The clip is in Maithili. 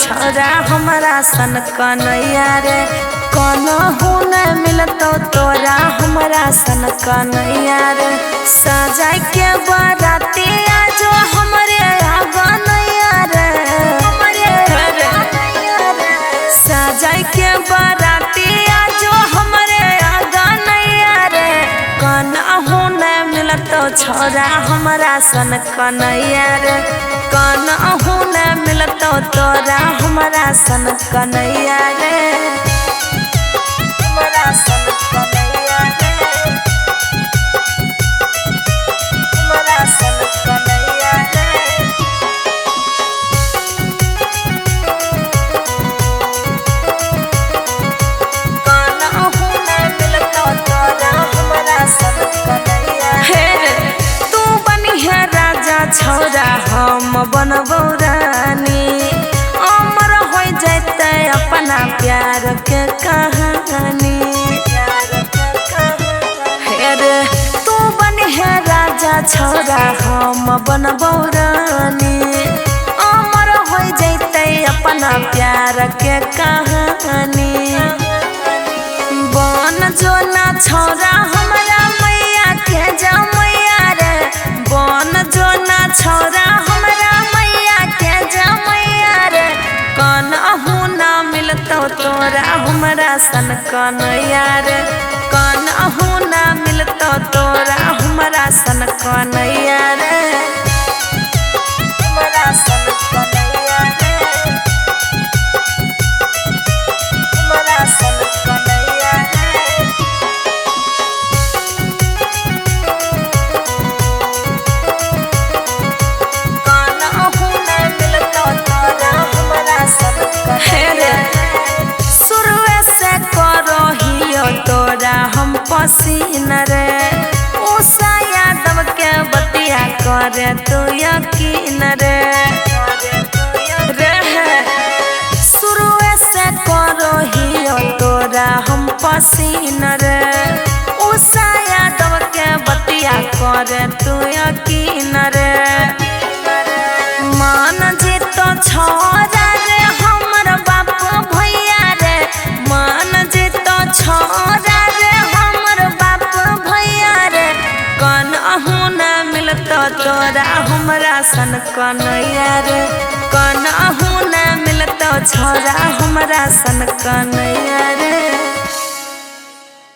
छोरा हमरा सन कन्हैया रे, कनहु न मिलतौ तोरा हमरा सन कन्हैया रे। सजाय के बाराती जो हमरे आंगनैया रे, सजाय के बाराती जो हमरे आंगनैया रे, कनहु न मिलतौ छोरा हमरा सन कन्हैया रे, कनहु न मिलतौ तोरा हमरा सन कन्हैया रे, हमरा सन कन्हैया रे, हमरा सन कन्हैया रे। कनहु न मिलतौ तोरा हमरा सन कन्हैया हे रे। तू बनिहे राजा छौरा हम बनबौ रानी, अमर हो जैतै अपना प्यार के कहानी। हे रे तू बनिहे राजा छौरा हम बनबौ रानी, अमर हो जैतै अपना प्यार के कहानी। बन जो ना छौरा हमरा मैया के जमैया रे, बन जो ना छौरा हमरा मैया के जमैया रे, कनहु न मिलतौ तोरा हमरा सन कन्हैया रे, कनहु न मिलतौ तोरा हमरा सन कन्हैया रे, हमरा सन कन्हैया रे, हमरा सन कन्हैया रे। कनहु न मिलतौ तोरा हमरा सन कन्हैया रे। शुरुए से करहियो तोरा हम पसीन रे, उषा यादव के बतिया करे तू यकीन रे। शुरुए से करहियो तोरा हम पसीन रे, उषा यादव के बतिया करे तू यकीन रे। मान जीतो छोरा रे हमर बाप भैया रे, मान जीतो छोरा रे हमर बाप भैया रे, कनहु न मिलतौ तोरा हमरा सन कन्हैया रे, कनहु न मिलतौ छोरा हमरा सन कन्हैया रे।